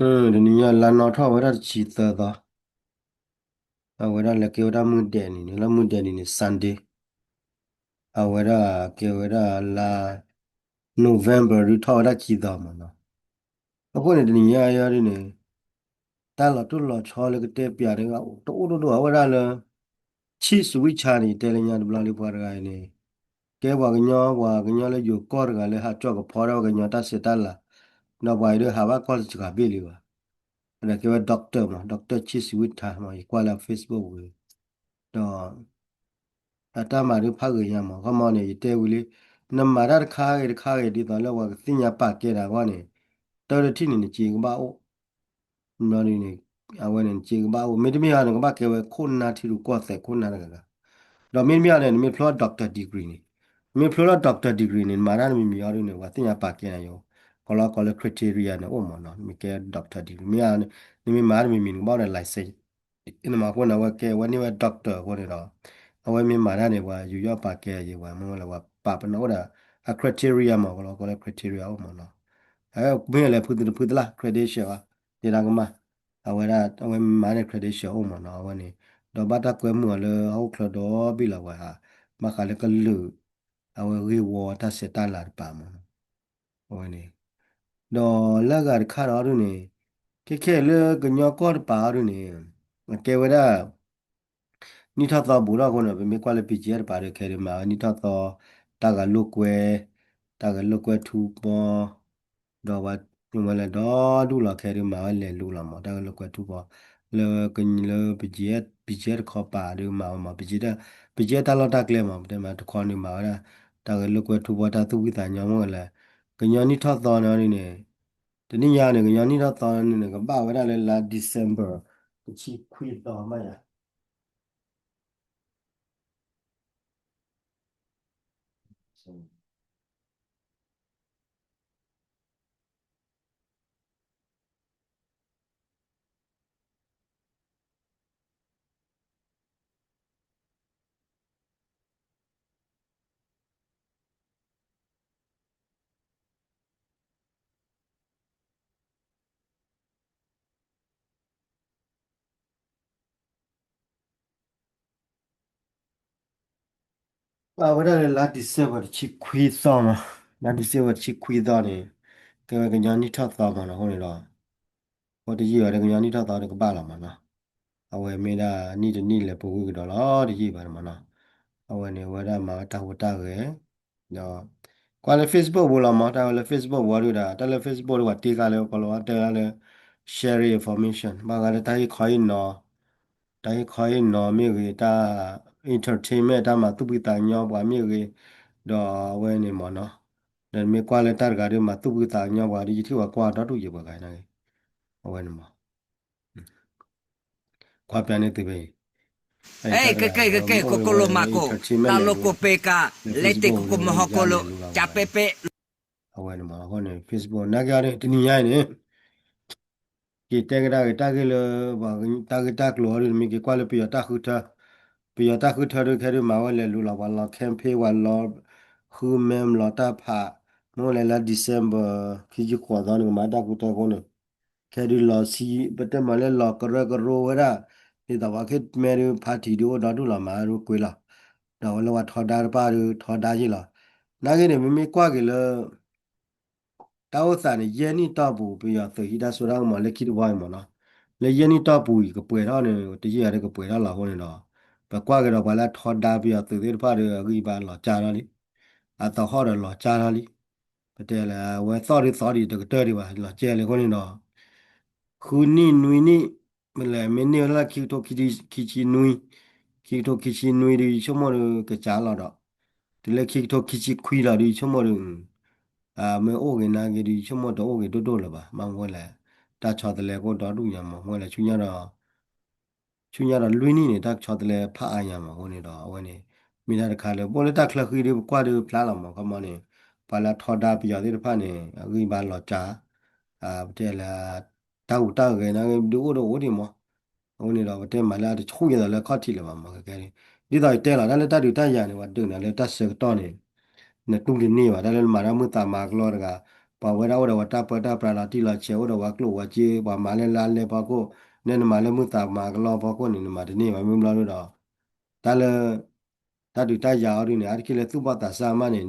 တနံၤညါလါနီၣ်ထီၣ်ဝဲဒၣ်တဆံသၢသီ, အဝဲဒၣ်လၢကဲဝဲဒၣ်မုၢ်ဒဲးနံၤန့ၣ် လၢမုၢ်ဒဲးနံၤန့ၣ် Sunday, အဝဲဒၣ်ကဲဝဲဒၣ်လါ November ဒုးထီၣ်ဝဲဒၣ်ခံသီမ့ၢ်နီၤ. အဃိန့ၣ် တနံၤညါအံၤဒ်န့ၣ် တၢ်လီၤတိၢ်လီၤဆီလၢကတဲပၠးန့ၣ် တအိၣ်ဒိၣ်ဒိၣ်အဝဲဒၣ်လၢ ဆံးစဝံးဆါန့ၣ် ယတဲလၢညါတဘျီလံ ပှၤတဂၤအံၤန့ၣ် ကဲပှၤကညီ ပှၤကညီလၢယိၤကီၢ်တဂၤလၢဟးကၠီၣ်ကဖီထီၣ်ကညီတၢ်ဆဲးတၢ်လၤ, ဒီးပှၤအံၤဒုးဟးဘၣ်ကီၢ်လၢစှၤဘ့ၣ်လံဘၣ်, ဒီးကဲဝဲ doctor မး doctor ဆံးစဝံးဆါမး ယကွၢ်လၢ Facebook ဝံၤ ဒီး အတၢ်မၤဒုးဖးဂ့ၤညါမး ခီမီန့ၣ် ယတဲဝံၤလံ, နမၤတၢ်တခါဂ့ၤတခါဂ့ၤ ဒ်သိးလၢပှၤကသ့ၣ်ညါပာ်ကဲနၤအဂီၢ်န့ၣ် တၢ်တထံၣ်န့ၣ် နစ့ကဘၣ်အိၣ် ဘျီဒ်န့ၣ် အဝဲန့ၣ် နစ့ကဘၣ်အိၣ် မ့တမ့ၢ်အီၤန့ၣ် ကဘၣ်ကဲဝဲခိၣ်နၢ်ထံရူၢ်ကီၢ်သဲးခိၣ်နၢ်တဂၤဂၤ, ဒီးမ့တမ့ၢ်အီၤန့ၣ် နမ့ၢ်ဖျိ doctor degree န့ၣ်, နမ့ၢ်ဖျိလၢ doctor degree န့ၣ် နမၤတၢ်နမံၤမံၤအီၤဒ်န့ၣ် ပှၤသ့ၣ်ညါပာ်ကဲနၤယိၤ, ကလီကလၢ criteria န့ၣ်အိၣ်မးနီၤ နမ့ၢ်ကဲ doctor degree မ့ၢ် နမ့ၢ်မၤတၢ်နမံၤမံၤ နကဘၣ်အိၣ်ဒီး license နမၤအဃိန့ၣ် အဝဲကဲဝဲန့ၢ်ဝဲ doctor အဃိန့ၣ်ဒီး အဝဲမ့ၢ်မၤတၢ်န့ၣ် ပှၤယူးယီၣ်ပာ်ကဲယံၤဝဲ မ့ၢ်ဝဲလၢပှၤပာ်ပနီၣ်အိၣ်ဒီး အ criteria မး ကလီကလၢ criteria အိၣ်မးနီၤ, မ့ၢ်လဲၤဖုတဖုတလၢ credential အီၤ ဒ်တၢ်ကမၣ်, အဝဲဒၣ် အဝဲမ့ၢ်မၤန့ၣ် credential အိၣ်မးနီၤ အဝဲန့ၣ်, ဒီးဘၣ်တၢ်ကွဲမုာ်အီၤလၢဟီၣ်ခိၣ်ချၢဒီဘ့ၣ်လီၤပှၤဧါ, ဘၣ်ဃးလၢကလုာ် အဝဲဂ့ၢ်ဝီတၢ်ဆဲးတၢ်လၤတပၤမးနီၤ အဝဲန့ၣ်, ဒီးလၢအဂၤတခါဒီးဒ်န့ၣ်, ခဲခဲလၢကညီကီၢ်တပၤအီၤဒ်န့ၣ်, အကဲဝဲဒၣ် နံၣ်ထီၣ်သီဘူးထီၣ်အဃိန့ၣ် ပမ့ၢ်ကွၢ်လၢ ပံၣ်ကၠံအဲၣ် တပၤဒီး ခဲဒုးမၤဝဲနံၣ်ထီၣ်သီ, တၢ်ဂၤလိာ်ကွဲ, တၢ်ဂၤလိာ်ကွဲထူဘီ, ဒီးပှၤ ဝဲလဲၤဒီဒူၣ်လီၤ ခဲဒုးမၤဝဲလဲၤလူၤလီၤမး တၢ်ဂၤလိာ်ကွဲထူဘီ, လၢကညီလၢ ပံၣ်ကၠံအဲၣ် တခီပၤဒုးမၤဝဲမး ပံၣ်ကၠံအဲၣ် ပံၣ်ကၠံအဲၣ်တၢ်လီၢ်တၢ်ကျဲမး ပတဲမးတခီဒုးမၤဝဲဒၣ် တၢ်ဂၤလိာ်ကွဲထူဘီ တၢ်သူၣ်ဖှံသးညီမ့ၢ်ဝဲလဲၣ်, ကညီနံၣ်ထီၣ်သီန့ၣ်ဒ်န့ၣ်, တနံၣ်ညါန့ၣ် ကညီနံၣ်ထီၣ်သီန့ၣ် ကဘၣ်ဝဲဒၣ်လၢလါ December တဆံခွံသီမးယၤ ပာ်ဝဲဒၣ်လၢလါ December တဆံခွံသီမး, လါ December တဆံခွံသီန့ၣ် ကဲဝဲကညီနံၣ်ထီၣ်သီမးနီၤ အဃိန့ၣ်ဒီး အဃိတယံာ်ဘၣ်ဒီးကညီနံၣ်ထီၣ်သီဒီးကဘၣ်လီၤမးနီၤ, အဝဲမ့ၢ်ဒၣ်နံၣ်တနံၣ်လဲၤပူၤဝံၤကဒီးလီၤ တယံာ်ဘၣ်န့ၣ်မးနီၤ, အဝဲန့ၣ် အဝဲဒၣ်မၤဝဲတၢ်ဟူးတၢ်ဂဲၤ ဒီး ကွၢ်လၢ Facebook ပူၤလီၤမး တၢ်ဝဲလၢ Facebook ပူၤအီၤဒုးဒီး တၢ်လၢ Facebook ဒုးပှၤတ့ဃာ်လၢ ကလီၤဝဲတဲဒၣ်လၢ sharing information ဘၣ်ဃးလၢတၢ်ဟ့ၣ်ခီဟ့ၣ်နီၤ တၢ်ဟ့ၣ်ခီဟ့ၣ်နီၤမ့ၢ်ဂ့ၤ တၢ် entertainment တၢ်မၤသူၣ်ဖှံသးညီပှၤမ့ၢ်ဂ့ၤ, ဒီးအဝဲန့ၣ်မးနီၤ, ဒီးမ့ၢ်ကွၢ်လၢတၢ်တဂၤဒုးမၤသူၣ်ဖှံသးညီပှၤဒုး ယထံၣ်ပှၤကွၢ်ဒီဒူၣ်ယံၤပှၤဂၤန့ၣ်, အဝဲန့ၣ်မး ကွၢ်ပၠးန့ၢ်သုဖဲအံၤ, ကဲ ကဲ ကဲ ကဲ ကကိးလိာ်မၤကိး, တၢ်လိာ်ကိးပ့ၤကၤ, လဲၤတ့ၢ်ကကိးမဟီၣ်ကိးလိာ်, ကပ့းပ့း အဝဲန့ၣ်မး အဃိန့ၣ် Facebook နာ်က့အီၤဒုး တနံၤညါအံၤန့ၣ် က့ၤတဲကဒါက့ၤတၢ်ဂ့ၢ်လၢ တၢ်ဂ့ၢ်တၢ်ကျိၤအီၤဒုး နမ့ၢ်က့ၤကွၢ်လၢပယီၤတၢ်ဃုထၢ, ပယီၤတၢ်ဃုထၢဒုး ခဲဒုးမၤဝဲလဲၤလူၤလီၤ ပှၤလီၤ campaign ပှၤလီၤ ဃုမဲလီၤတၢ်ဖး, မ့ၢ်လဲၤလၢ December ခံဆံဃိးသီန့ၣ် ကမၤတၢ်ဃုထၢအဃိန့ၣ် ခဲဒုးလီၤဆံ ပတဲမၤလၢလီၤကရၢကရိဝဲဒၣ်, ဒ်သိးပှၤခ့မဲဒုး party ဒုးအိၣ်ဒီဒူၣ်လီၤ မၤဒုးကွ့လီၤ, ဒီးလၢပှၤထီဒါတဖၣ်ဒုးထီဒါယ့ၢ်လီၤ, နာ်က့န့ၣ် မ့မ့ၢ်ကွၢ်က့ၤလၢ တၢ်အိၣ်သးန့ၣ် ယဲၢ်နံၣ်တီၢ်ပူၤ ပယီၤသုးဟံးတၢ်စိတၢ်ကမီၤလၢခံတဝီအံၤမးနီၤ, လၢယဲၢ်နံၣ်တီၢ်ပူၤအံၤ ကပှဲၤထီၣ်န့ၣ် တယံာ်အီၤဒီးကပှဲၤထီၣ်လီၤအဃိန့ၣ်ဒီး ပကွၢ်က့ၤဒီးပှၤလၢအထီဒါပယီၤသုးသ့ၣ်တဖၣ်ဒီး အဂံၢ်ဘါလီၤကၢ်ထီၣ်လံ, အသဟီၣ်ဒီးလီၤကၢ်ထီၣ်လံ, ပတဲလၢအဝဲသီၣ်ဒုးသီဒံးတကတၢၢ်ဒံးဘၣ် လီၤကၢ်လံအဃိန့ၣ်ဒီး ဃုနံၣ်နွံနံၣ် မ့ၢ်လဲၣ် မ့ၢ်န့ၢ်ဝဲလၢခံကထိခံဆံနွံ, ခံကထိခံဆံနွံဒုး ယဆိကမိၣ်ဒုးကစၢ်လီၤဒီး, တုၤလၢခံကထိခံဆံခွံလီၤဒုး ယဆိကမိၣ်ဒုး, မ့ၢ်အိၣ်ဂ့ၤနာ်က့ဒုး ယဆိကမိၣ်တအိၣ်ဂ့ၤဒိၣ်ဒိၣ်လၢၤဘၣ် ဘၣ်မနုၤလဲၣ်, တၢ်ဆီတလဲကအိၣ်ဒီဒူၣ်ညါမး မနုၤလဲၣ် ဆူညါဒီး ဆူညါဒီးလွံၢ်နံၣ်န့ၣ် တၢ်ဆီတလဲဖးအါညါမး အဃိန့ၣ်ဒီး အဝဲန့ၣ် မ့ၢ်တၢ်တခါလၢ ပအိၣ်လၢတၢ်ချၢဃံဒုး ပကွၢ်ဒုးဖျါလီၤမး ခီမီန့ၣ် ပှၤလၢအထီဒါပယီၤသ့ၣ်တဖၣ်န့ၣ် အဂံၢ်ဘါလီၤကၢ်, ပတဲလၢ တၢ်ဟူးတၢ်ဂဲၤနာ်က့ဒုးအိၣ်ဒီးအိၣ်ဒံးမး, အဃိန့ၣ်ဒီး ပတဲမၤလၢအတဆူၣ်ယဲၢ်သိးလၢခီၣ်ထံးလၢၤဘၣ်မး ခဲကဲန့ၣ်, ဒ်သိးယတဲလီၤ တၢ်လၢတၢ်ဒုးတၢ်ယၤန့ၣ် ပှၤဒုးနၤလၢတၢ်ဆၢကတီၢ်န့ၣ် နတူၢ်တန့ၢ်ဘၣ် တၢ်လၢနမၤတၢ်မုာ်သးမၤကလီတဂၤ, ပှၤဝဲဒၣ်အိၣ်ဒီးဝဲတၢ်ပၢတၢ်ပြးလီၤတံၢ်လီၤဆဲး အိၣ်ဒီးဝဲကျိၣ်ဝဲစ့ ပှၤမၤလၢလၢအလဲဖီခိၣ် နဲနမၤလၢမုၢ်သးမၤကလီဖီခိၣ်န့ၣ် နမၤတန့ၢ်ဘၣ် မ့ၢ်ဘျီဒုဒီး တၢ်လၢ တၢ်ဒုးတၢ်ယၤအီၤဒုန့ၣ် အါတက့ၢ်လၢသူၣ်ဘီၣ်သးစၢ်မးန့ၣ်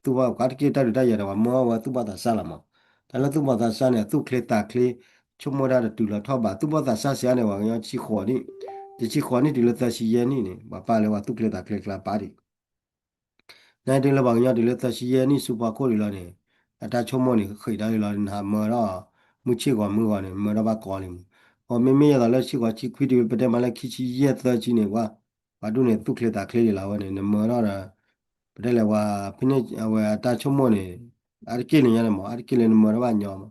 သူၣ်ဘီၣ်အါတက့ၢ်တၢ်ဒုးတၢ်ယၤဒီးပှၤမၢအီၣ်ဝဲသူၣ်ဘီၣ်သးစၢ်လီၤမး. တၢ်လၢသူၣ်ဘီၣ်သးစၢ်န့ၣ် အသူၣ်ချ့သးချ့ ဆိကမိၣ်တၢ်တတုၤလီၤထီၣ်ဘး သူၣ်ဘီၣ်သးစၢ်စံးအါန့ၣ် ပှၤကညီဆံဃိးနံၣ် တဆံဃိးနံၣ်တုၤလၢသၢဆံယဲၢ်နံၣ်န့ၣ် ပှၤပာ်လၢပှၤသူၣ်ချ့သးချ့ကျါပာ်ဒံး နတုၤလၢပှၤကညီတုၤလၢသၢဆံယဲၢ်နံၣ်ဆူဖီခိၣ်ဒံးလီၤန့ၣ် အတၢ်ဆိကမိၣ်န့ၣ် ဃံးဒီးလံလီၤ နဟးမၢဒီး မုၢ်ဆ့ၣ်ဂီၤမုၢ်ဂီၤန့ၣ် မၢဒီးဘၣ်ကီလံမး. အမ့မ့ၢ်ယသိးလၢဆံဃိးဆံခွံတုၤပတဲမးလၢခံဆံယဲၢ်သၢဆံန့ၣ် ပှၤ ပှၤဒူၣ်န့ၣ် သူၣ်ချ့သးချ့ဒံးလီၤဝဲန့ၣ် နမၢဒီးဒီး ပတဲလဲၣ်ပှၤ ဖဲန့ၣ်အဝဲအတၢ်ဆိကမိၣ်န့ၣ် အါတက့ၢ်န့ၣ်ညါန့ၣ်မး အါတက့ၢ်လၢနမၢဒီးဘၣ်ညီမး.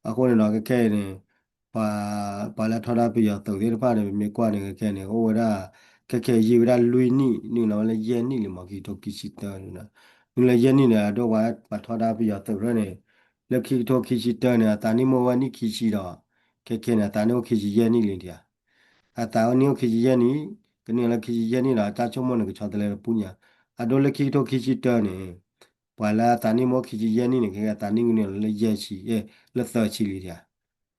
အဃိန့ၣ်ဒီးခဲခဲအံၤန့ၣ် ပှၤ ပှၤလၢထီဒါပယီၤသုးသ့ၣ်တဖၣ်န့ၣ် ပမ့ၢ်ကွၢ်န့ၣ် ခဲခဲန့ၣ် အိၣ်ဝဲဒၣ် ခဲခဲယံာ်ဝဲဒၣ်လွံၢ်နံၣ် နုာ်လီၤဝဲလၢယဲၢ်နံၣ်လံမး ခံကထိခံဆံတၢန့ၣ် နုာ်လၢယဲၢ်နံၣ်န့ၣ် အဒိပှၤပှၤထီဒါပယီၤသုးရၢန့ၣ် လၢခံကထိခံဆံတၢန့ၣ် အသးနံၣ်မ့ၢ်ဝဲနံၣ်ခံဆံဒီး ခဲခဲန့ၣ် အသးနံၣ်အိၣ်ခံဆံယဲၢ်နံၣ်လံဒံးဧါ အသးနံၣ်အိၣ်ခံဆံယဲၢ်နံၣ် ကနုာ်လၢခံဆံယဲၢ်နံၣ်ဒီး အတၢ်ဆိကမိၣ်န့ၣ်ကဆီတလဲလၢပူၤညါ အဒိလၢခံကထိခံဆံတၢန့ၣ် ပှၤလၢအသးနံၣ်မ့ၢ်အိၣ်ခံဆံယဲၢ်နံၣ်န့ၣ် ခဲအသးနံၣ်ကနုာ်လီၤလၢယဲၢ်ဆံ လၢသၢဆံလံဒံးဧါ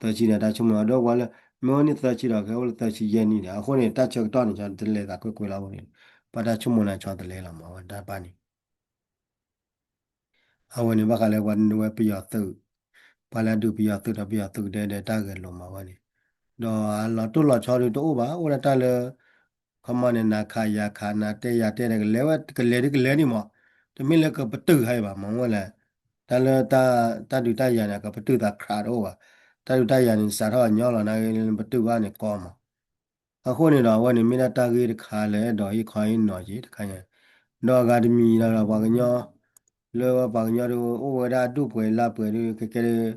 သၢဆံန့ၣ် အတၢ်ဆိကမိၣ် အဒိပှၤလၢ မ့ၢ်အိၣ်နံၣ်သၢဆံဒီး ခဲအိၣ်လၢသၢဆံယဲၢ်နံၣ်ဒံး အဃိန့ၣ် တၢ်ဆၢကတီၢ်န့ၣ် ဆီတလဲသးကွ့ၢ်ကွ့ၢ်လီၤအဃိန့ၣ် ပှၤတၢ်ဆိကမိၣ်န့ၣ်ဆီတလဲလီၤမး အဝဲတၢ်တဖၣ်န့ၣ် အဝဲန့ၣ်ဘၣ်ဃးလၢပှၤနုာ်ဝဲပယီၤသုး ပှၤလၢအဒုးပယီၤသုးဒီးပယီၤသုးကဒဲဒဲတၢ်ဂဲၤလိာ်မးဝဲန့ၣ် ဒီးအလီၤတိၢ်လီၤဆီဒုးတအိၣ်ဘၣ် အိၣ်ဒၣ်တၢ်လၢ ခီမီန့ၣ် နၤခးယၤခး နၤတဲယၤတဲဒီး ကလဲၤဝဲ ကလဲၤဒုးကလဲၤန့ၣ်မး တမ့ၢ်လၢကပတုာ်ဟဲအံၤဘၣ် မ့ၢ်ဝဲလဲၣ် တၢ်လၢ တၢ်ဒုးတၢ်ယၤန့ၣ် ကပတုာ်သးခရးတအိၣ်ဘၣ် တၢ်ဒုးတၢ်ယၤန့ၣ် စးထီၣ်အညီလီၤ နဂ့ၢ်လၢနပတုာ်ဘၣ်န့ၣ်ကီမး အဃိန့ၣ်ဒီး အဝဲန့ၣ်မ့ၢ်ဒၣ်တၢ်ဂ့ၢ်တခါလၢအဲၣ်ဒိးဟ့ၣ်ခီဟ့ၣ်နီၤက့ၤတခါညါ ဒီးအဂၤတမံၤဒီးပှၤကညီ လၢပှၤကညီဒုးအိၣ်ဝဲဒၣ်အဒူၣ်ပှဲၤလၢပှဲၤဒုး ကဲကဲဒုး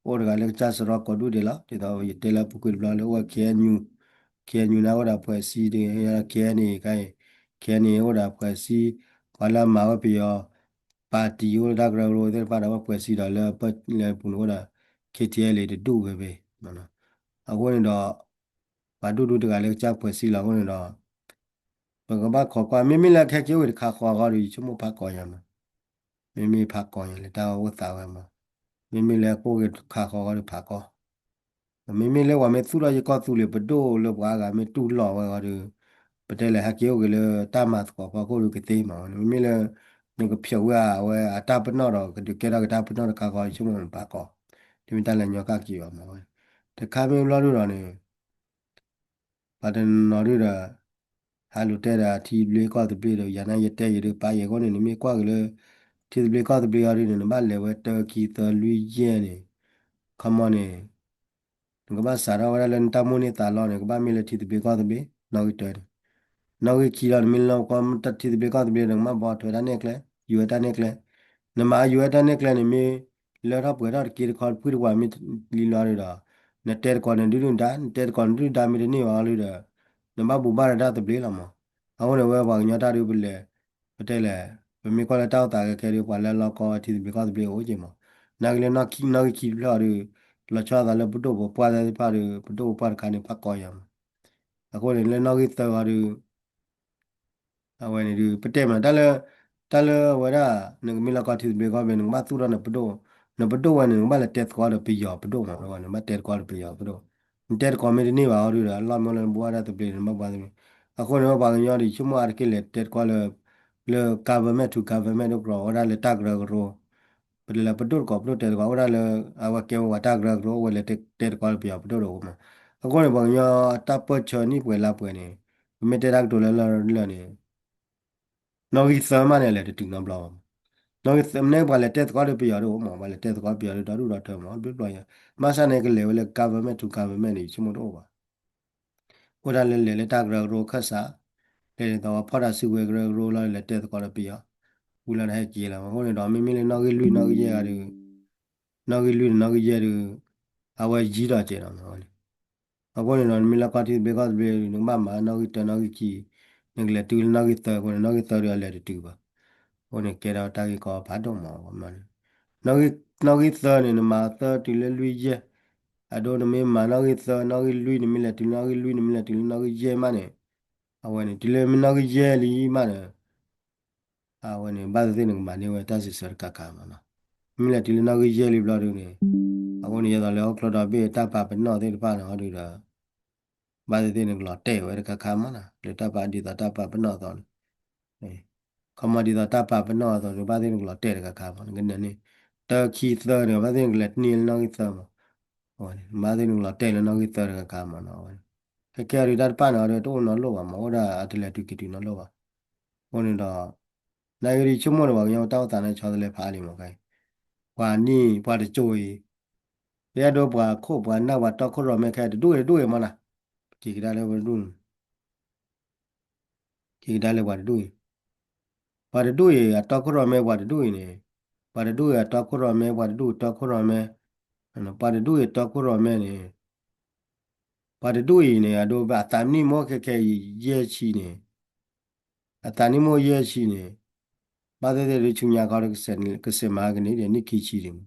အိၣ်တဂၤလၢကစၢ်စရီကိးဒူၣ်ဒံးလီၤ ဒ်သိးယတဲလၢအပူၤကွံာ်တဘျီလၢအိၣ်ဝဲ KNU KNU န့ၣ်အိၣ်ဒီးအဖွဲ့အစည်းဒ် KNA ခါအံၤ KNA အိၣ်ဒီးအဖွဲ့အစည်း ပှၤလၢအမၤဝဲပယီၤ ပါတီ အိၣ်လၢတၢ်ကရၢကရိသ့ၣ်တဖၣ်ဒီး အဖွဲ့အစည်းဒီးလၢ လၢပူၤန့ၣ်အိၣ်ဒီး KTLA တဒူၣ်ဝဲဖဲ အဃိန့ၣ်ဒီး ပှၤဒူၣ်ဒူၣ်တဂၤလၢကစၢ်အဖွဲ့အစည်းလီၤအဃိန့ၣ်ဒီး ပကဘၣ်ခိးကွၢ် မ့မ့ၢ်လၢခဲက့ၤအိၣ်ဂ့ၤတခါဃီအဂီၢ်ဒီး ယဆိကမိၣ်ဖးကီညါမး မ့မ့ၢ်ဖးကီညါလၢတၢ်အိၣ်သးဝဲမး မ့မ့ၢ်လၢကအိၣ်ဂ့ၤတခါဃီအဂီၢ်ဒီးဖးကီ မ့မ့ၢ်လၢပှၤမ့ၢ်သူၣ်ထီၣ်ယကီၢ်သူလ့ၤပဒိၣ်လၢပှၤအါဂၤမ့ၢ်တူၢ်လိာ်ဝဲအဂီၢ်ဒီး ပတဲလဲၣ်ဟဲက့ၤအိၣ်ဂ့ၤလၢတၢ်မၤသကိးဖီခိၣ်ဒီးကသ့မးဝဲန့ၣ် မ့မ့ၢ်လၢ နကဖျိးဝဲအဝဲအတၢ်ပနီၣ်ဒီး ကဒုးကဲထီၣ်က့ၤတၢ်ပနီၣ်တခါဃီ ယဆိကမိၣ်န့ၣ်ဖးကီ တမ့ၢ်တၢ်လၢညီကၣ်က့ၤဘၣ်မးဝဲ တခါမ့ၢ်ဘျီဒုဒီးန့ၣ် ပှၤတနီၤဒုဒီး ဟးလူၤတဲဒီးထံသဘျ့ကီၢ်သဘျ့ဒီး ယၤန့ၣ်ယတဲယၤဒုးပာ်ယဲၢ်အဃိန့ၣ် နမ့ၢ်ကွၢ်က့ၤလၢ ထံသဘျ့ကီၢ်သဘျ့အီၤဒုန့ၣ် နဘၣ်လဲၤဝဲတၢခံသၢလွံၢ်ယဲၢ်န့ၣ် ခီမီန့ၣ် နကဘၣ်စးထီၣ်ဝဲဒၣ်လၢနတၢ်မိၣ်န့ၢ်သးလီန့ၣ် ကဘၣ်မ့ၢ်လၢထံသဘျ့ကီၢ်သဘျ့ နီၣ်ဂံၢ်တၢန့ၣ် နီၣ်ဂံၢ်ခံလီၤ နမ့ၢ်လၢထံသဘျ့ကီၢ်သဘျ့ဒီး နကဘၣ်ဘီထွဲတၢ်နဲၣ်ကျဲ ယူၤဝဲတၢ်နဲၣ်ကျဲ နမၤယူၤဝဲတၢ်နဲၣ်ကျဲန့ၣ် မ့ၢ်လၢထီၣ်ပှဲၤထီၣ်တက့ၢ်တခီတဖုၣ်တဝးမ့ၢ်လံလီၤဒုဒီး နတဲသကိးနဒုဒုၣ်ဒါ နတဲသကိးနဒုၣ်ဒါမ့ၢ်တန့ၢ်ဘၣ်လီၤဒုဒီး နဘၣ်ဘူးဘၣ်ဒီးတၢ်သဘျ့လီၤမး အဃိန့ၣ်ဝဲပှၤကညီတၢ်ဒုပလဲၤ ပတဲလဲၣ် ပမ့ၢ်ကွၢ်လၢတၢ်အိၣ်သးခဲခဲဒု ပှၤလၢလီၤကီဝဲထံသဘျ့ကီၢ်သဘျ့အိၣ်က့ၤမး နာ်က့လၢနီၣ်ဂံၢ်ခံတဖျၢၣ်အီၤဒု လီၤဆီအသးလၢပဒိၣ်ပပှၢ်သ့ၣ်တဖၣ်ဒီး ပဒိၣ်ပပှၢ်တခါန့ၣ် ဖးကီယၤမး အဃိန့ၣ်လၢနီၣ်ဂံၢ်သၢအီၤဒု အဝဲန့ၣ်ဒုး ပတဲမး တၢ်လၢ တၢ်လၢအဝဲဒၣ် နကမ့ၢ်လီၤကီထံသဘျ့ကီၢ်သဘျ့ နကဘၣ်သူၣ်ထီၣ်နပဒိၣ် နပဒိၣ်ဝဲန့ၣ် နကဘၣ်လဲၤတဲသကိးဒီးပယီၤပဒိၣ်မး နဘၣ်တဲသကိးဒီးပယီၤပဒိၣ် နတဲသကိးမ့ၢ်တန့ၢ်ဘၣ်အီၤဒုဒီး အလီၢ်မ့ၢ်လၢနဘူးဘၣ်တၢ်သဘျ့န့ၣ် နဘၣ်ဘူးဘၣ်သဘျ့ အဃိန့ၣ်ဝဲပှၤကညီဒုး ဆိကမိၣ်အါတက့ၢ်လဲၤတဲသကိးလၢ လၢ government to government ဒိၣ်ကရီ အိၣ်ဒၣ်လၢတၢ်ကရၢကရိ ပတဲလၢပဒိၣ်တကိးပဒိၣ်တဲသကိး အိၣ်ဒၣ်လၢ အဝဲကဲဝဲပှၤတၢ်ကရၢကရိ အိၣ်ဝဲလဲၤတဲသကိးလၢပယီၤပဒိၣ်တအိၣ်မး အဃိန့ၣ် ပှၤကညီတၢ်ပၢၢ်ဆၢနံၣ်ပှဲၤလါပှဲၤန့ၣ် ပမ့ၢ်တဲတၢ်ကတိၤလၢလၢၢ်လၢၢ်န့ၣ် နီၣ်ဂံၢ်သၢမးန့ၣ် အလဲၤတတုၤနီတဘျီဘၣ်မး နီၣ်ဂံၢ်သၢမးန့ၣ် ပှၤလဲၤတဲသကိးဒီးပယီၤတအိၣ်မး ပှၤလဲၤတဲသကိးပယီၤဒီးဒီဒူၣ်ဒီထၢမး တဘျီဘျီ ဘၣ်ဆၣ်န့ၣ် ကလဲၤဝဲလၢ government to government န့ၣ် ယဆိကမိၣ်တအိၣ်ဘၣ် အိၣ်ဒၣ်လၢလဲၤလၢတၢ်ကရၢကရိခၢၣ်စး လဲၤဒ်သိးဖီၣ်တၢ်စုကဝဲၤကရၢကရိလီၤ လဲၤတဲသကိးဒီးပယီၤ ဝံၤလီၤဒီးဟဲက့ၤလီၤ အဃိန့ၣ်ဒီး မ့မ့ၢ်လၢနီၣ်ဂံၢ်လွံၢ်နီၣ်ဂံၢ်ယဲၢ်ဂၤဒီး နီၣ်ဂံၢ်လွံၢ်ဒီးနီၣ်ဂံၢ်ယဲၢ်ဒီး အဝဲယံၤဒီးကဲးဒီးမးန့ၣ် အဃိန့ၣ်ဒီး နမ့ၢ်လီၤကီထံသဘျ့ကီၢ်သဘျ့ နကဘၣ်မၤနီၣ်ဂံၢ်တၢနီၣ်ဂံၢ်ခံ နကလဲၤတုၤလၢနီၣ်ဂံၢ်သၢအဃိန့ၣ် နီၣ်ဂံၢ်သၢဒီးအလဲၤတတုၤဘၣ် အဃိန့ၣ် ကဲထီၣ်တၢ်ဂ့ၢ်ကီဖးဒိၣ်မး နီၣ်ဂံၢ်သၢန့ၣ် နမၤသၢတုၤလၢလွံၢ်ယဲၢ် အဒိ နမ့ၢ်မၤနီၣ်ဂံၢ်သၢ နီၣ်ဂံၢ်လွံၢ် နမ့ၢ်လဲၤတုၤလၢနီၣ်ဂံၢ်လွံၢ် နမ့ၢ်လဲၤတုၤလၢနီၣ်ဂံၢ်ယဲၢ်မးန့ၣ် အဝဲန့ၣ် တုၤလၢမ့ၢ်နီၣ်ဂံၢ်ယဲၢ်လံမးန့ၣ် အဝဲန့ၣ် ဘၣ်သ့ၣ်သ့ၣ်နကမၤန့ၢ်ဝဲတၢ်စံးဆၢတကးကးမးနီၤ. မ့ၢ်လဲၤတုၤလၢနီၣ်ဂံၢ်ယဲၢ်လံဘျီဒုန့ၣ်, အဃိန့ၣ် ယဲသိးလၢဟီၣ်ခိၣ်ဒီဘ့ၣ်တၢ်ပာ်ပနီၣ်သ့ၣ်တဖၣ်န့ၣ် အီၤဒုဒီး ဘၣ်သ့ၣ်သ့ၣ်န့ၣ် ကလီၤတဲာ်ဝဲတခါခါမးနီၤ, လၢတၢ်ပာ်ဒ်သိးတၢ်ပာ်ပနီၣ်အသိးန့ၣ်, ခီမီဒ်သိးတၢ်ပာ်ပနီၣ်အသိးန့ၣ် ဘၣ်သ့ၣ်နကလီၤတဲာ်တခါခါမး, နကနၢၤန့ၣ် တၢ ခံ သၢန့ၣ် ဘၣ်သ့ၣ်နကလဲၤန့ၢ်လၢနီၣ်ဂံၢ်သၢမး, ဘၣ်သ့ၣ်နကလီၤတဲာ်လၢနီၣ်ဂံၢ်သၢတခါခါမးနီၤ, ခဲကဲအီၤဒုတၢ်တပာ်န့ၣ် အီၤဒုတအိၣ်နီတလိၣ်ဘၣ်မး, အိၣ်ဒၣ်အတလဲၤတုၤက့ၤတုၤနီတလိၣ်ဘၣ်, အဃိန့ၣ်ဒီး နာ်က့ဒုဆိကမိၣ်န့ၣ် ပှၤကညီတၢ်အိၣ်သးန့ၣ် ဆီတလဲဖးလံမး, ပှၤနံၣ်ပှၤတစိၤအံၤ ယအဲၣ်ဒိးပှၤခိၣ်ပှၤနၢ်ပှၤတီခိၣ်ရိၣ်မဲခဲ တဒူၣ်အံၤတဒူၣ်အံၤမးနီၤ, က့ၤကဒါလၢပှၤတဒူၣ်န့ၣ်, က့ၤကဒါလၢပှၤတဒူၣ်အံၤ, ပှၤတဒူၣ်အံၤ အတီခိၣ်ရိၣ်မဲပှၤတဒူၣ်အံၤန့ၣ်, ပှၤတဒူၣ်အံၤအတီခိၣ်ရိၣ်မဲ ပှၤတဒူၣ်တီခိၣ်ရိၣ်မဲ, ပှၤတဒူၣ်အံၤတီခိၣ်ရိၣ်မဲန့ၣ်, ပှၤတဒူၣ်အံၤန့ၣ် အဒိ အသးနံၣ်မိၢ်ခဲခဲအံၤ ယဲၢ်ဆံန့ၣ် အသးနံၣ်မိၢ်ယဲၢ်ဆံန့ၣ်, ဘၣ်သ့ၣ်သ့ၣ်ဒုဆူညါခီဒီး ကစဲးမၤကန့ၢ်ဒီး နံၣ်ခံဆံဒံးမး,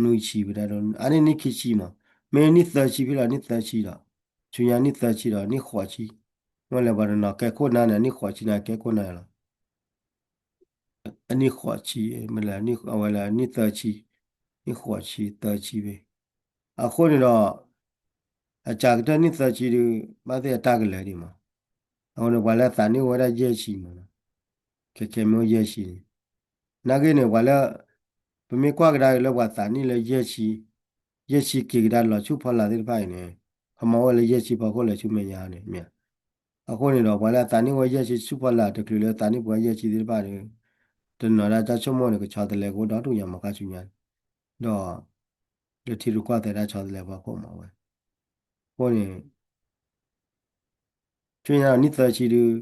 နွံဆံပတၢ်ဒိ, အန့ၣ်နံၣ်ခံဆံမး, မ့ၢ်နံၣ်သၢဆံဖဲလီၤ နံၣ်သၢဆံဒီး, ဆူညါနံၣ်သၢဆံဒီး နံၣ်ဃိးဆံ, မ့ၢ်လဲၤပှၤတနီၤကဲခိၣ်နၢ်န့ၣ် နံၣ်ဃိးဆံန့ၣ် ကဲခိၣ်နၢ်လီၤ. အနံၣ်ဃိးဆံ, မ့ၢ်လဲၤ အဝဲလၢနံၣ်သၢဆံ, နံၣ်ဃိးဆံ သၢဆံဖဲ, အဃိန့ၣ်ဒီး အစှၤကတၢၢ်နံၣ်သၢဆံဒုး ဘၣ်သ့ၣ်အတၢ်ကလဲၤဒံးမး, အဃိန့ၣ် ပှၤလၢအသးနံၣ်အိၣ်ဝဲဒၣ်ယဲၢ်ဆံမး, ခဲခဲမ့ၢ်အိၣ်ယဲၢ်ဆံန့ၣ်, နာ်က့န့ၣ် ပှၤလၢ ပမ့ၢ်ကွၢ်ကဒါက့ၤလၢပှၤသးနံၣ်လၢယဲၢ်ဆံ, ယဲၢ်ဆံက့ၤကဒါလီၤဆူဖီလာ်သ့ၣ်တဖၣ်အံၤန့ၣ်, ခီမီအိၣ်လၢယဲၢ်ဆံဖီခိၣ်လၢဆူမဲာ်ညါန့ၣ်, မ့ၢ် အဃိန့ၣ်ဒီး ပှၤလၢအသးနံၣ်အိၣ်ယဲၢ်ဆံဆူဖီလာ်တချုးလၢသးနံၣ်ပှၤယဲၢ်ဆံသ့ၣ်တဖၣ်ဒီး, တနီၤဒၣ်တၢ်ဆိကမိၣ်န့ၣ် ကဆီတလဲကအိၣ်ဒီဒူၣ်ညါမးခါဆူညါန့ၣ်, ဒီး လၢထံရူၢ်ကီၢ်သဲးတၢ်ဆီတလဲဖီခိၣ်မးဝဲ, အဃိန့ၣ် ဆူညါဒီးနံၣ်သၢဆံဒုး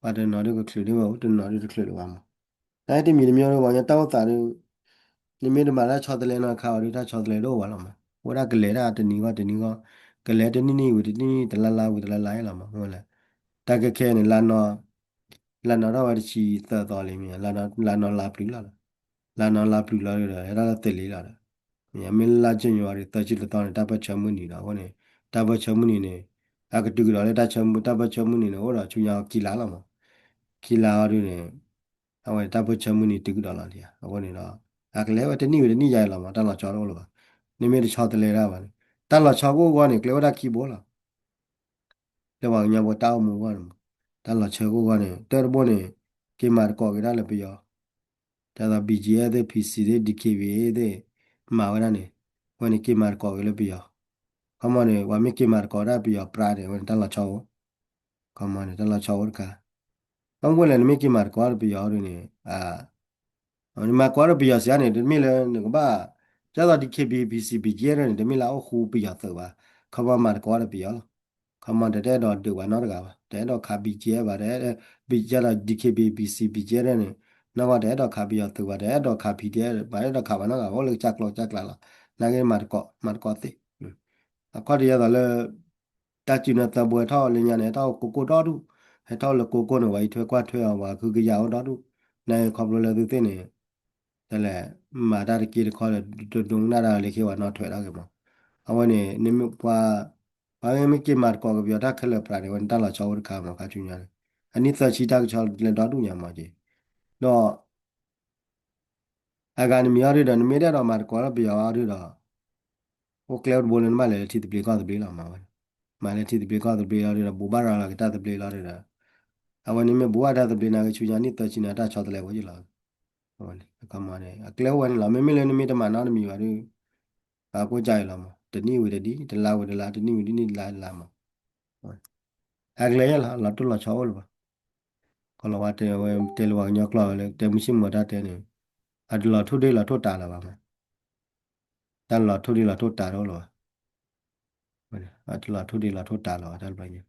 ပှၤတနီၤဒုးကချုးဒံးဝဲအိၣ် တနီၤဒုးတချုးဒံးဘၣ်မး, တၢ်တမံၤတမံၤဒီး ပှၤကညီတၢ်အိၣ်သးဒုး နမ့ၢ်တမၤတၢ်ဆီတလဲနီတခါအီၤဒုး တၢ်ဆီတလဲတအိၣ်ဘၣ်လီၤမး, အိၣ်ဒၣ်ကလဲၤဒၣ်တနံၤဂီၢ်တနံၤဂီၢ်, ကလဲၤတနံၣ်နံၣ်ဝံၤတနံၣ်နံၣ် တလါလါဝံၤတလါလါလီၤမး, မ့ၢ်လဲၣ်, တၢ်ခဲခဲန့ၣ် လါနီၤထီၣ်ဝဲတဆံသၢသီလံမ့ၢ်, လါနီၤလါပျုၤလီၤဒီး, လါနီၤလါပျုၤလီၤဒီး ဟဲထီၣ်လၢသလ့လီၤဒီး, မ့ၢ်လၢလါ January သၢဆံတသီန့ၣ် တၢ်ပၢၢ်ဆၢမုၢ်နံၤဒီး အဃိန့ၣ် တၢ်ပၢၢ်ဆၢမုၢ်နံၤန့ၣ် အကတုၤကဒီးလၢတၢ်ဆၢမုၢ် တၢ်ပၢၢ်ဆၢမုၢ်နံၤန့ၣ် အိၣ်ဒီးဆူညါခံလါလီၤမး, ခံလါအီၤဒုးန့ၣ် အဝဲတၢ်ပၢၢ်ဆၢမုၢ်နံၤတုၤကဒီးလီၤဒံးဧါ, အဃိန့ၣ်ဒီး အကလဲၤဝဲတနံၣ်ဝံၤတနံၣ်ယါအံၤလီၤမး, တၢ်လီၤဆီတအိၣ်လၢၤဘၣ်, နမ့ၢ်တဆီတလဲဒၣ်ဘၣ်န့ၣ်, တၢ်လီၤဆီကအိၣ်အဂီၢ်န့ၣ် ကျဲအိၣ်ဒၣ်ခံဘိလီၤ လၢပှၤကညီဖိတၢ်အိၣ်မူအဂီၢ်န့ၣ်မး, တၢ်လီၤဆီကအိၣ်အဂီၢ်န့ၣ် တၢတဘိန့ၣ် က့ၤမၤသကိးက့ၤဒၣ်လၢပယီၤ, ဒ်သိး ဘီၣ်ကၠ့ၣ်အဲၣ်သ့ၣ် ဖံစံၣ်သ့ၣ် ဒံၣ်ခ့ၣ်ဘံၣ်သ့ၣ် မၤဝဲဒၣ်န့ၣ်, အဝဲန့ၣ်က့ၤမၤသကိးက့ၤလၢပယီၤ, ခီမီန့ၣ် ပှၤမ့ၢ်က့ၤမၤသကိးဒၣ်ပယီၤပြးန့ၣ် အဝဲန့ၣ်တၢ်လီၤဆီအိၣ်, ခီမီန့ၣ် တၢ်လီၤဆီအိၣ်တခါ, ဘၣ်မနုၤလဲၣ် နမ့ၢ်က့ၤမၤသကိးဒၣ်ပယီၤဒုးန့ၣ် နမၤသကိးဒၣ်ပယီၤစ့ၢ်န့ၣ် တမ့ၢ်လၢနကဘၣ်, ဒ်သိး ဒံၣ်ခ့ၣ်ဘံၣ် ဖံစံၣ် ဘီၣ်ကၠ့ၣ်အဲၣ်န့ၣ် တမ့ၢ်လၢအအိၣ်ဃူပယီၤသုးဘၣ်, ခီမီမၤသကိးဒၣ်ပယီၤလီၤ, ခီမီတတအဲၣ်ဒိးဒုးပှၤနီတဂၤဘၣ်, တအဲၣ်ဒိးခး ဘီၣ်ကၠ့ၣ်အဲၣ် ဘၣ်, တအဲၣ်ဒိး ဒံၣ်ခ့ၣ်ဘံၣ် ဖံစံၣ် ဘီၣ်ကၠ့ၣ်အဲၣ်န့ၣ်, နီၢ်ကီၢ်တအဲၣ်ဒိးခးပယီၤသုးဘၣ်, တအဲၣ်ဒိးခး ဘီၣ်ကၠ့ၣ်အဲၣ် ဘၣ်, တအဲၣ်ဒိးခးပှၤနီတဂၤဘၣ်, အိၣ်လၢကစၢ်ကျိာ်ကစၢ်ကျါလီၤ, နာ်က့မၤသကိး မၤသကိးသ့ အခီၣ်ထံးဒ်သိးလၢ တၢ်စုနၢသၢဘိဟဲထီၣ်လၢညါန့ၣ် ဟဲထီၣ်ကိၢ်ကိၢ်ဒီဒူၣ်, ဟဲထီၣ်လၢကိၢ်ကိၢ်န့ၣ် ပှၤအံးထွဲကွၢ်ထွဲအီၤ ပှၤကဟုကယာ်အိၣ်ဒီဒူၣ်, နာ်က့ခီဖျိလၢသုသ့ၣ်န့ၣ် တလဲၤမၤတၢ်တက့ၢ်တခီဒီး တဒိကနၣ်တၢ်လၢခံပှၤနီၣ်ထွဲထီၣ်က့ၤမး, အဝဲန့ၣ် နမ့ၢ်ပှၤ ပှၤမ့ၢ်က့ၤမၤသကိးက့ၤပယီၤတၢ်ခဲလၢာ်ပြးန့ၣ် အဝဲန့ၣ်တၢ်လီၤဆီအိၣ်တခါမး ခါဆူညါန့ၣ်, အနံၣ်သၢဆံတၢ်ကဆီတလဲဒီဒူၣ်ညါမးက့ၤ, ဒီး အဂၤနမံၤအီၤဒုးဒီး နမ့ၢ်တအဲၣ်ဒိးမၤသကိးလၢပယီၤအီၤဒုးဒီး အိၣ်ကျဲအိၣ်တဘိလၢနဘၣ်လဲၤလၢထံသဘျ့ကီၢ်သဘျ့လီၤမးဝဲ, မၤလၢထံသဘျ့ကီၢ်သဘျ့လီၤဒုးဒီး ဘူးဘၣ်ရၤလီၤက့ၤတၢ်သဘျ့လီၤဒုးဒီး အဝဲန့ၣ်မ့ၢ်ဘူးဘၣ်တၢ်သဘျ့နာ်က့ ဆူညါနံၣ်သၢဆံန့ၣ် တၢ်ဆီတလဲဝဲယလီၤ, အကျဲအိၣ်ဝဲန့ၣ်လီၤ. မ့မ့ၢ်လၢနမ့ၢ်တမၤနီတမံၤဘၣ်ဒုး အကိးကၢ်အံၤလီၤမး, တနံၣ်ဝံၤတနံၣ်, တလါဝံၤတလါ, တနံၣ်ဝံၤတနံၣ်, တလါတလါမး, အကျဲယလီၤ, လီၤတိၢ်လီၤဆီအိၣ်လၢၤဘၣ်. ကီၢ်လီၤဝါတဲဝဲ တဲလၢပှၤကညီကျိာ်ဝဲလၢ တဲမုၢ်ဆ့ၣ်မုၢ်တၢ်တဲန့ၣ်, အတလီၤထူၣ်ဒ့လီၤထူၣ်တၢ်လၢၤဘၣ်မး, တၢ်လီၤထူၣ်ဒ့လီၤထူၣ်တၢ်တအိၣ်လၢၤဘၣ်. အတလီၤထူၣ်ဒ့လီၤထူၣ်တၢ်လၢၤဘၣ် တၢ်တဘျီညါ,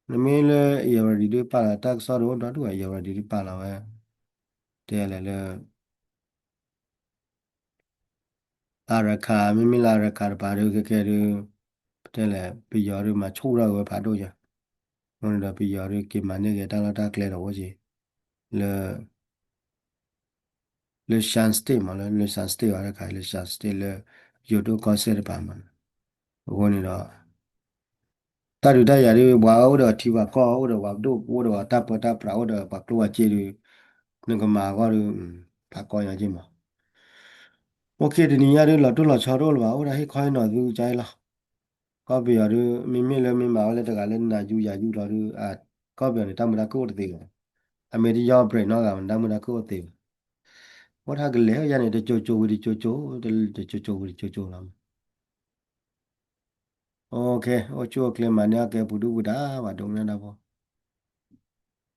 နမ့ၢ်လၢ အံၣ်ယီၤရၤဒံး ဒုးပာ်လီၤ တၢ်ကစီၣ်ဒုးအိၣ်ဒီဒူၣ် အံၣ်ယီၤရၤဒံး ဒုးပာ်လီၤဝဲ, တဲလဲၣ်လၢ အရခၢၣ် မ့မ့ၢ်လၢအရခၢၣ်တပၤဒုး ခဲကဲဒုး ပတဲလဲၣ် ပယီၤဒုးမၤဆူၣ်ထီၣ်က့ၤဝဲဖးဒိၣ်ညါ, အဃိန့ၣ်ဒီး ပယီၤဒုးက့ၤမၤန့ၢ်က့ၤတၢ်လီၢ်တၢ်ကျဲဒီးအိၣ်က့ၤ လၢ လၢ Shan State မး လၢ လၢ Shan State ဝဲတခါ လၢ Shan State လၢ ယိၤဒိၣ်ကီၢ်စဲၣ်တပၤမး, အဃိန့ၣ်ဒီး တၢ်ဒုးတၢ်ယၤဒုး ပှၤအိၣ်ဒီးထံပှၤကီၢ် အိၣ်ဒီးပှၤဒိၣ် အိၣ်ဒီးပှၤတၢ်ပၢတၢ်ပြး အိၣ်ဒီးပှၤကျိၣ်ပှၤစ့ဒုး နကမၤအဂီၢ်ဒုး ဖးကီညါက့မး, အိၣ်ခ့ တနံၤညါဒုး လီၤတိၢ်လီၤဆီတအိၣ်လၢၤဘၣ်, အိၣ်ဒၣ်ဟ့ၣ်ခီဟ့ၣ်နီၤသုကါအံၤလီၤ. ကီၢ်ပယီၤဒုး မ့မ့ၢ်လၢမ့ၢ်မၤဝဲလၢတဂၤလၢနၤယူၤယၤယူၤလီၤဒုး ကီၢ်ပယီၤန့ၣ် တၢ်မုာ်တၢ်ခုၣ်အိၣ်တသ့ဘၣ်. အမ့ၢ်တယီၢ် break နီတဂၤ တၢ်မုာ်တၢ်ခုၣ်အိၣ်တသ့ဘၣ်. အိၣ်တၢ်ကလဲၤယါန့ၣ် တကၠိကၠိဝံၤတကၠိကၠိ, တကၠိကၠိဝံၤတကၠိကၠိလီၤ. အိၣ်ခ့ အိၣ်ဆူၣ်အိၣ်ချ့ မၤန့ၢ်အီၣ်ကဲပူၤဒုပူၤတၢ် ပှၤဒိကနၣ်တၢ်ဖိ,